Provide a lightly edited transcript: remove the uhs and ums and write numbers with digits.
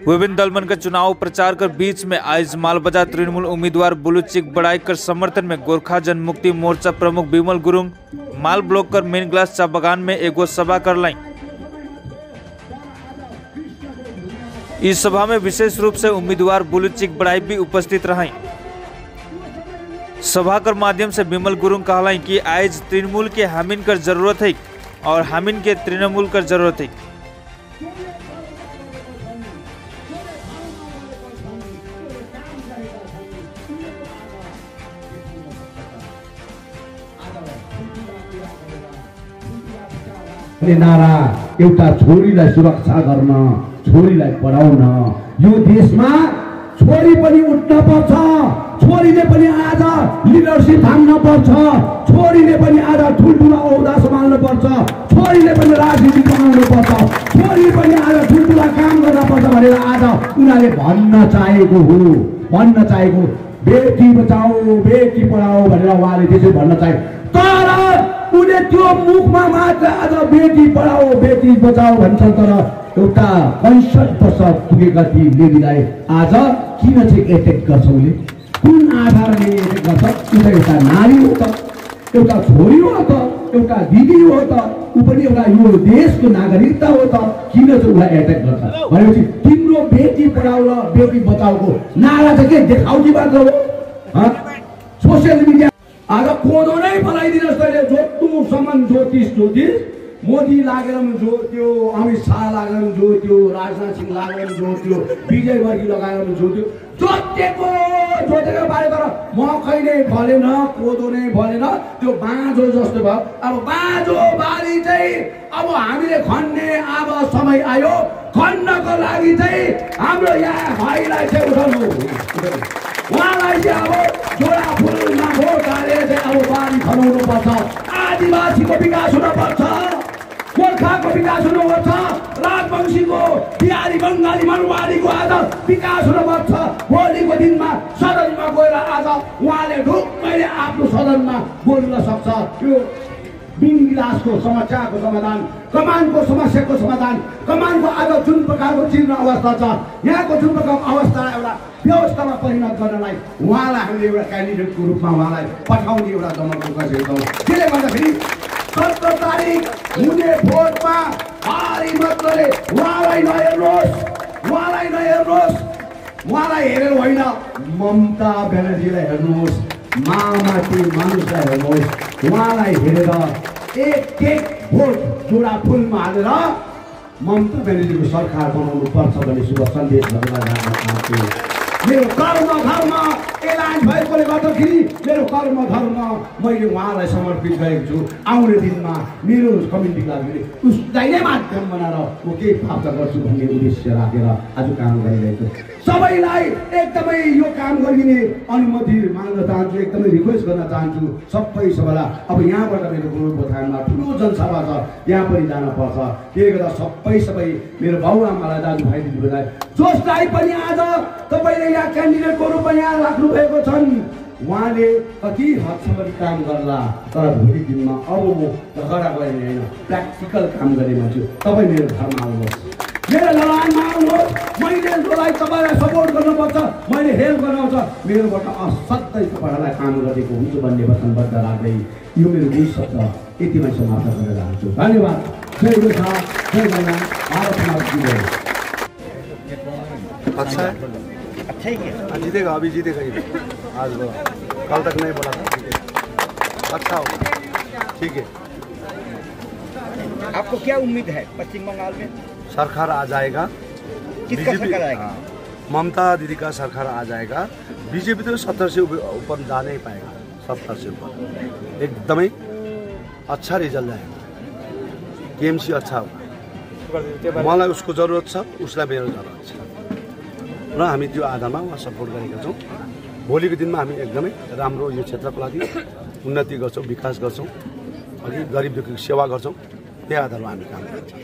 विभिन्न दलमन का चुनाव प्रचार कर बीच में आज मालबजार तृणमूल उम्मीदवार बुलुचिक बड़ाईकर समर्थन में गोरखा जनमुक्ति मोर्चा प्रमुख विमल गुरुङ माल ब्लॉक कर मेन ग्लास चा बगान में एगो सभा कर लाई। इस सभा में विशेष रूप से उम्मीदवार बुलुचिक बड़ाई भी उपस्थित रही। सभा कर माध्यम से विमल गुरुङ कहलाई कि आज तृणमूल के हामिन कर जरूरत है और हामिन के तृणमूल कर जरूरत है। नारा एउटा छोरीलाई सुरक्षा गर्न, छोरीलाई पढाउन, यो देशमा छोरी पनि उठ्न पर्छ, छोरीले पनि आज लिडरशिप थाम्न पर्छ, छोरीले पनि आज ठुल्ठुला औदा सम्हाल्न पर्छ, छोरीले पनि राजनीति बनाउनु पर्छ, छोरीले पनि आज ठुल्ठुला काम गर्न पर्छ भनेर आज उनीहरूले भन्न चाहेको बेटी बचाओ बेटी पढाओ भनेर उहाँले त्यसै भन्न चाहे। तर उनले त्यो मुखमा मात्र आज बेटी पढाओ बेटी बचाओ भन्छन्, तर एउटा 65 वर्ष पुगेका ती लेडीलाई आज किन चाहिँ एटेक गर्छ? उसले कुन आधारले एटेक गर्छ? उता एउटा नारी हो त, एउटा छोरी हो त, एउटा दिदी हो त, ऊ पनि एउटा यो देशको नागरिकता हो त, किन चाहिँ उसलाई एटेक गर्छ? भनेपछि तिम्रो बेटी पढाओ र बेटी बचाओको नारा चाहिँ के देखाउटी मात्र हो? सोसियल मिडिया आज कोदो नै बनाइदिनुहोस् तैँले, जोत्नुसम्म ज्योतिष मोदी लागेर पनि जोत्यो, अमित शाह लागेर पनि जोत्यो, राजनाथ सिंह लागेर पनि जोत्यो, विजय वर्गी लगाएर पनि जोत्यो, जोतेको बारे। तर मकै नै फलेन, कोदो नै फलेन, त्यो बाँझो जस्तो भयो। अब बाँझो बारी चाहिँ अब हामीले खन्ने अब समय आयो, खन्नको लागि चाहिँ हाम्रो यहाँ भाइलाई चाहिँ उठाउनु, उहाँलाई चाहिँ अब जोडा फुलमा भोट हालेर चाहिँ अब बारी खनाउनु पर्छ, आदिवासीको विकास हुन पर्छ, गोर्खाको विकास हुनुपर्छ, राजवंशीको बिहारी बङ्गाली मरवाडीको आज विकास हुनुपर्छ। भोलिको दिनमा सदनमा गएर आज उहाँले ढुक्कैले आफ्नो सदनमा बोल्न सक्छ। यो बिनगिलासको समस्याको समाधान, कमानको समस्याको समाधान, कमानको आज जुन प्रकारको जीर्ण अवस्था छ, यहाँको जुन प्रकारको अवस्थालाई एउटा व्यवस्थामा परिणत गर्नलाई उहाँलाई हामीले एउटा क्यान्डिडेटको रूपमा उहाँलाई पठाउने एउटा दमनको गरेका छौँ। त्यसले गर्दाखेरि 17 तारिक हुने भोटमा भारी मतले उहाँलाई उहाँलाई हेरेर होइन, ममता ब्यानर्जीलाई हेर्नुहोस्, मामाटी मानुषलाई हेर्नुहोस्, उहाँलाई हेरेर एक भोट जोडा फुलमा हालेर ममता ब्यानर्जीको सरकार बनाउनु पर्छ भन्ने शुभ सन्देश गर्न चाहन्छु। मेरो कर्म धर्म एलायन्स भएकोले गर्दाखेरि मेरो कर्म धर्म मैले उहाँलाई समर्पित गरेको छु। आउने दिनमा मेरो कम्युनिटीको लागि उसलाई नै माध्यम बनाएर म केही प्राप्त गर्छु भन्ने उद्देश्य राखेर आज काम गरिरहेको छु। सबैलाई एकदमै यो काम गरिने अनुमति माग्न चाहन्छु, एकदमै रिक्वेस्ट गर्न चाहन्छु सबै सबैलाई। अब यहाँबाट मेरो गोरुबथानमा ठुलो जनसभा छ, यहाँ पनि जानुपर्छ। त्यसले गर्दा सबै मेरो बाबुआमालाई, दाजुभाइ दिदीबहिनीलाई, जसलाई पनि आज तपाईँले यहाँ क्यान्डिडेटको रूपमा यहाँ राख्नु भएको छन्, उहाँले कति हदसम्म काम गर्ला, तर भोलि दिनमा अब म झगडा गर्ने होइन, प्र्याक्टिकल काम गर्ने मान्छे। तपाईँ मेरो घरमा आउनुहोस्, मेरो लडाइँमा आउनुहोस्, मैले जसलाई तपाईँलाई सपोर्ट गर्नुपर्छ, मैले हेल्प गर्नुहुन्छ, मेरोबाट असाध्यै तपाईँहरूलाई काम गरेको हुन्छु भन्ने वचनबद्ध राख्दै यो मेरो 20 शब्द यतिमै समाप्त गरेर जान्छु। धन्यवाद। जय गोर्खा, जय बङ्गाल, भारत माता। अच्छा है, अच्छा ही जीतेगा, अभी जीतेगा ये आज वो, कल तक नहीं बोला था। अच्छा हो, ठीक है। आपको क्या उम्मीद है पश्चिम बंगाल में? सरकार आ जाएगा, किसका सरकार आएगा? ममता दीदी का सरकार आ जाएगा। बीजेपी तो 70 से ऊपर जा नहीं पाएगा, 70 से ऊपर एकदमै अच्छा रिजल्ट आएगा। टीएमसी अच्छा होगा, मलाई उसको जरुरत छ, उसलाई मेरो जरुरत छ र हामी त्यो आधारमा उहाँ सपोर्ट गरेका छौँ। भोलिको दिनमा हामी एकदमै राम्रो यो क्षेत्रको लागि उन्नति गर्छौँ, विकास गर्छौँ, अघि गरिब दुःखीको सेवा गर्छौँ। त्यही आधारमा हामी काम गर्छौँ।